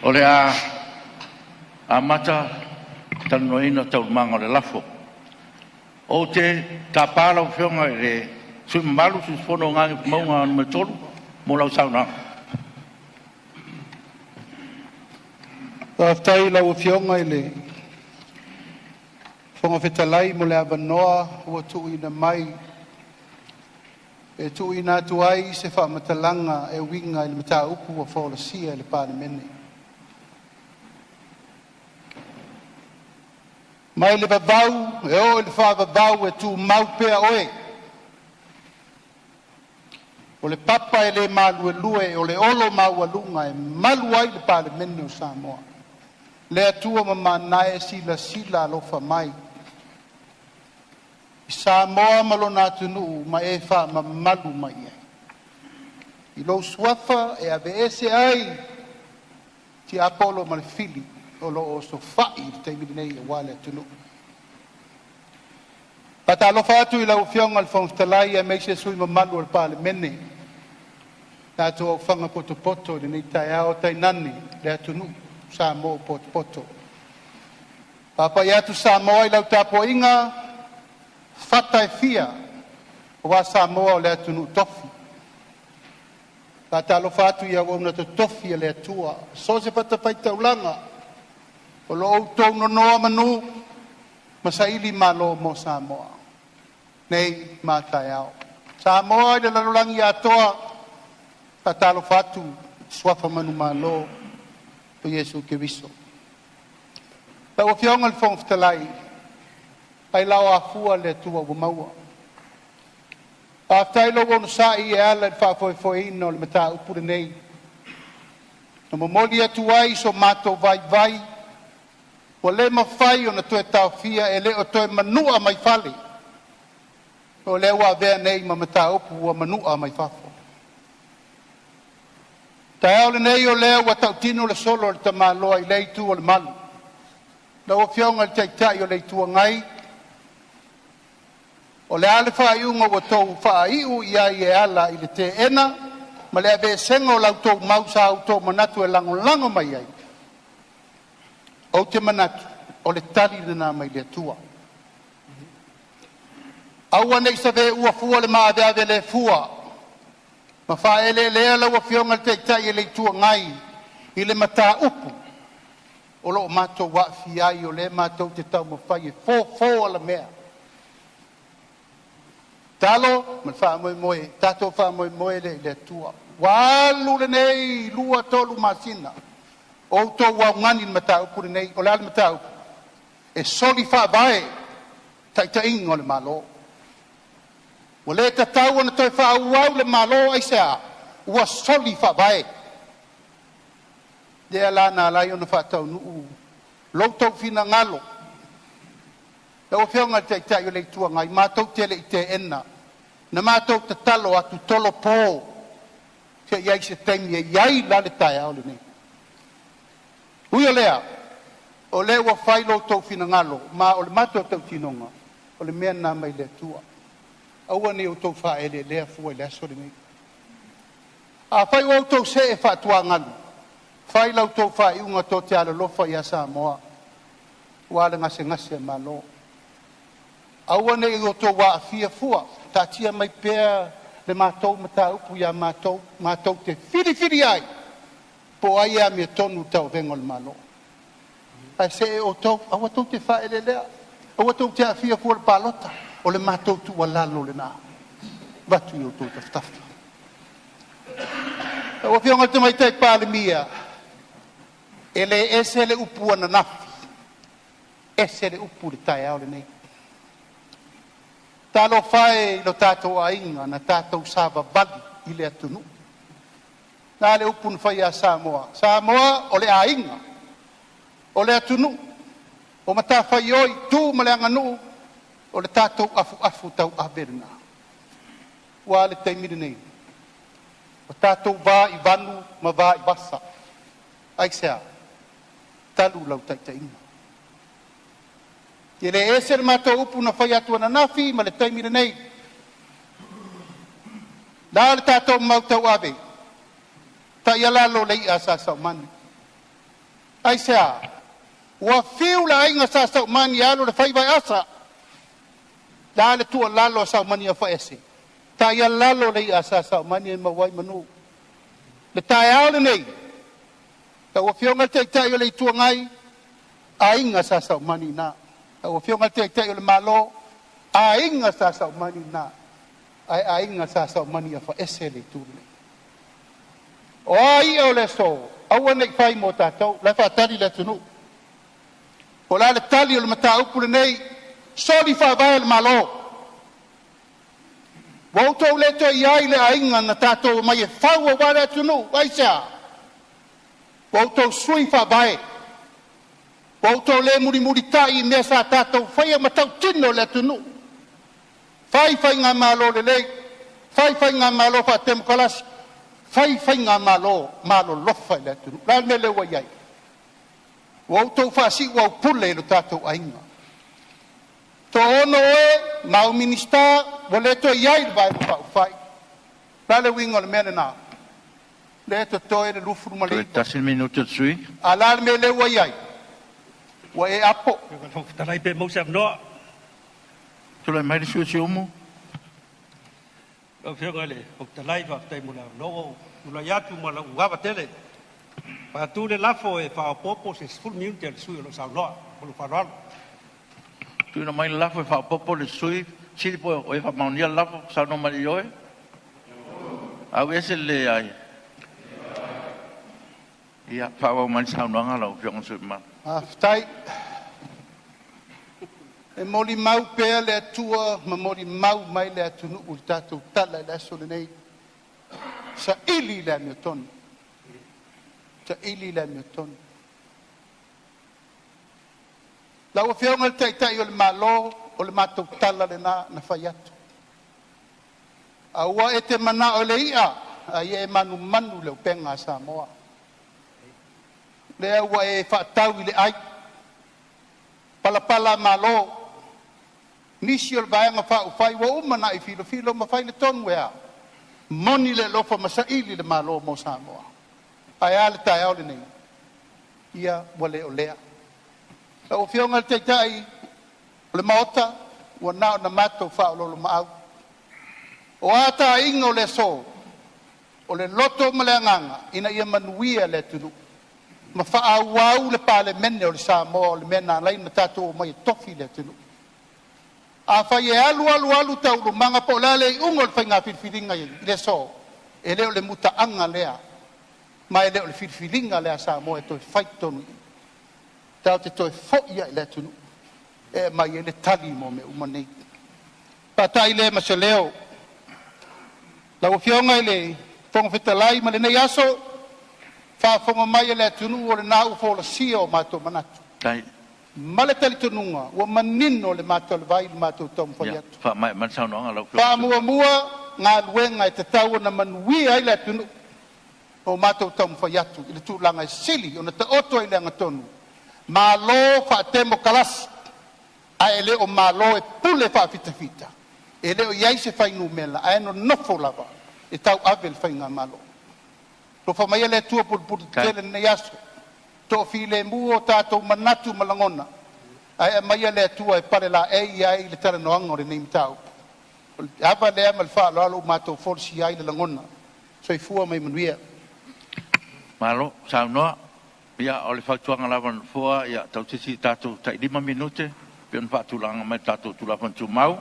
O le a amata talanoaina Taualumaga o le lafo. Ou te tapa lau Afioga i le sui usufono mo Gagaifomauga Nu.3 mo lau saunoaga. Faafetai i lau Afioga i le Fofoga Fetalai mo le avanoa ua tuuina mai e tuuina atu ai se faamatalaga e uiga i le mataupu ua folasia i le Palemene. Mai le vavau e oo i le faavavau, e tumau pea Oe, o le papa e le maluelue o le olo maualuga e malu ai le Palemene o Samoa. Le Atua mamana e, silasila alofa mai i Samoa ma lona atunuu ma e faamamalu mai i ai. I lou Suafa e aveese ai tiapolo ma le fili o lo o osofai i le taimi nei aua le atunuu. E faatalofa atu i lau Afioga i le Fofoga Fetalai aemaise sui usufono mamalu o le Palemene, tatou aofaga potopoto i lenei taeao, tainane le atunuu Samoa ua potopoto. E faapai atu Samoa i lau tapuaiga fata e fia aua Samoa o le atunuu tofi. E faatalofa atu i auauna totofi a le Atua i so o se fatafaitaulaga o lo o outou nonomanu ma sailimalo mo Samoa nei ma a taeao. Samoa i le lalolagi atoa, e faatalofa atu i suafa manumalo o Iesu Keriso. Lau Afioga i le Fofoga Fetalai, ailao afua le Atua ua maua. Faafetai lou onosai e ala i le faafoefoeina o le mataupu lenei, na momoli atu ai so matou vaivai ua le mafai ona toe taofia, e le o toe manua mai fale, o lea ua avea nei ma mataupu ua manua mai fafo. O le taeao lenei o lea ua tautino le solo a le tamaloa i lea itu o le malu. Lau Afioga i le Taitai o le Itu Agai, o le a le faaiuga ua outou faaiu i ai e ala i le teena ma le aveeseina o la outou mau sa outou manatu e lagolago mai ai? Ou te manatu o le tali lena mai le Atua. Aua ne i saveua fua le maaveave le fua ma faaeleelea lau Afioga i le Taitai o le Itu Agai i le mataupu o lo o matou aafia ai, o lea matou te taumafai e fofo alamea. Tatalo ma le faamoemoe, tatou faamoemoe lea i le Atua. Ua alu lenei 2, 3 masina o outou augani i le mataupu lenei. O le a le mataupu? E soli faavae taitaiga o le Malo. Ua le tatau ona toe faaauau le Malo. Aisea? Ua soli faavae. Lea la na ala ai ona faataunuu lo outou finagalo. Lau Afioga i le Taitai o le Itu Agai, matou te le i teena, na matou tatalo atu, tolopo se i i ai se taimi e i ai la le taeao lenei. Ui o lea, o lea ua fai lo outou finagalo, ma o le matou tautinoga, o le mea lena mai le Atua. Aua ne i outou faaeleelea fua i le aso lenei. Afai ua outou see faatuagalu, fai la outou faaiuga tou te alolofa ia Samoa aua le gasegase a le Malo. Aua ne i outou aafia fua, taatia mai pea le matou mataupu ia matou, matou te filifili ai po o ai e amiotonu i le tauavega o le Malo. Ae see outou, aua tou te faaeleelea, aua tou te aafia fua i le palota. O le matou tuualalo lena, e avatu i outou tafatafa. Lau Afioga i le Tamaitai Palemia, e le ese le upu ananafi, ese le upu i le taeao lenei. Talofa e i lo tatou aiga na tatou savavali i le atunuu. O le a le upu na fai ia Samoa? Samoa o le aiga, o le atunuu, o matafaioi, tu ma le aganuu, o le tatou afuafu tauave lena. Ua a le taimi lenei? Ua tatou va i vanu ma va i vasa. Aisea? Talu lau taitaiga. E le ese le matou upu na fai atu ananafi ma le taimi lenei. O le a le tatou mau tauave? Taialalo le ia a Sa Saumani. Aisea? Ua fiu le aiga Sa Saumani e alu i le faiva e asa, le a le tuualalo a Saumani e afaese? Taialalo le ia a Sa Saumani e maua ai manu. Le taeao lenei, lau Afioga i le Taitai o le Itu Agai, aiga Sa Saumani ina, lau Afioga i le Taitai o le Malo, aiga Sa Saumani ina, ae aiga Sa Saumani afaese le itu lenei. O a ia o le aso, aua nei fai mo tatou, la e faatali le atunuu. Po o le a le tali o le mataupu lenei, soli faavae o le Malo. Ua outou le toe i ai i le aiga na tatou omai e fau aua le atunuu. Aisea? Ua outou sui faavae, ua outou le mulimulitai i mea sa tatou faia ma tautino i le atunuu. Fai faigamalo lelei, fai faigamalo faatemokarasi, fai faigamalo malolofa i le atunuu. O le a le mea lea ua i ai? Ua outou faasiuaupule i lo tatou aiga, toaono oe ma au Minisita ua le toe i ai le Vaega Faaupufai. O le a le uiga o le mea lena? Lea e totoe le Toe 29. tasi le minute o le sui. A o le a le mea lea ua i ai? Ua e apo. Fetalai pe maua se avanoa. Tulai mai le sui usufono o Siumu. Lau Afioga i le Fofoga Fetalai, faafetai mo le avanoa. Ua ou tulai atu ma lou ava tele e faatu le lafo, E faaopoopo se 10 minute a le sui usufono o lo o saunoa. Ma lou faaaloalo. Tuuina mai le lafo e faaopoopo le sui usufono. Po o e faamaonia le lafo, saunoa mai i le ioe. Ioe. Ia faaauau mai le saunoaga a lau Afioga i le sui usufono mamalu. Faafetai. E molimau pea le Atua ma molimau mai le atunuu i le tatou tala i le aso lenei, saili le amiotonu, saili le amiotonu. Lau Afioga i le Taitai o le Malo, o le matou tala lena na fai atu, aua e te manao i le i'a a ia e manumanu i le upega a Samoa. Lea ua e faatau i le ai, palapala malo, nisi o le Vaega Faaupufai ua uma ona e filofilo ma fai le tonu e a? Moni le alofa ma saili le Malo mo Samoa. Ae a le taeao lenei? Ia ua le o lea. Lau Afioga i le Taitai o le Maota, ua na ona matou faaoloolomaau. O a taiga o le aso, o le loto ma le agaga ina ia manuia le atunuu ma faaauau le Palemene o le Samoa, o le mea na ala ai ona tatou omai e tofi le atunuu. Afai e alu alu alu taualumaga po o le a le iuga o le faiga filifiliga i le aso, e le o le mutaaga lea ma e le o le filifiliga lea a Samoa e toe fai i totonu i i. Tatou te toe foi lava i le atunuu e aumai ai le tali mo mea uma nei. Faata'i lea ma se leo lau Afioga i le Fofoga Fetalai ma lenei aso, faafofoga mai le atunuu o lena ua folasia o matou manatu Faafetai. ma le talitonuga ua manino le mata o le vai i le matou taumafai Ia atu. faamaea mai le saunoaga a lau Afioga i le sui usufono. Faamuamua galuega e tatau ona manuia ai le atunuu o matou taumafai atu i le tulaga e sili ona taoto ai le agatonu, malo faatemokarasi ae le o malo e pule faafitafita, e le o i ai se fuainumera ae nonofo lava e tauave le faigamalo. Alofa maia le Atua Faafetai. pulepuletetele i lenei aso, toafilemu o tatou manatu ma lagona, ae aumaia le Atua e palelaei ai le talanoaga o lenei mataupu. O le ava lea ma le faaaloalo ua matou folasia ai le lagona. Soifua ma ia manuia. Malo saunoa. Ia o le fautuaga lava a le Nofoa, ia tautiaga tatou tai 5 minute pei ona faatulaga mai i le tatou Tulafono Tumau.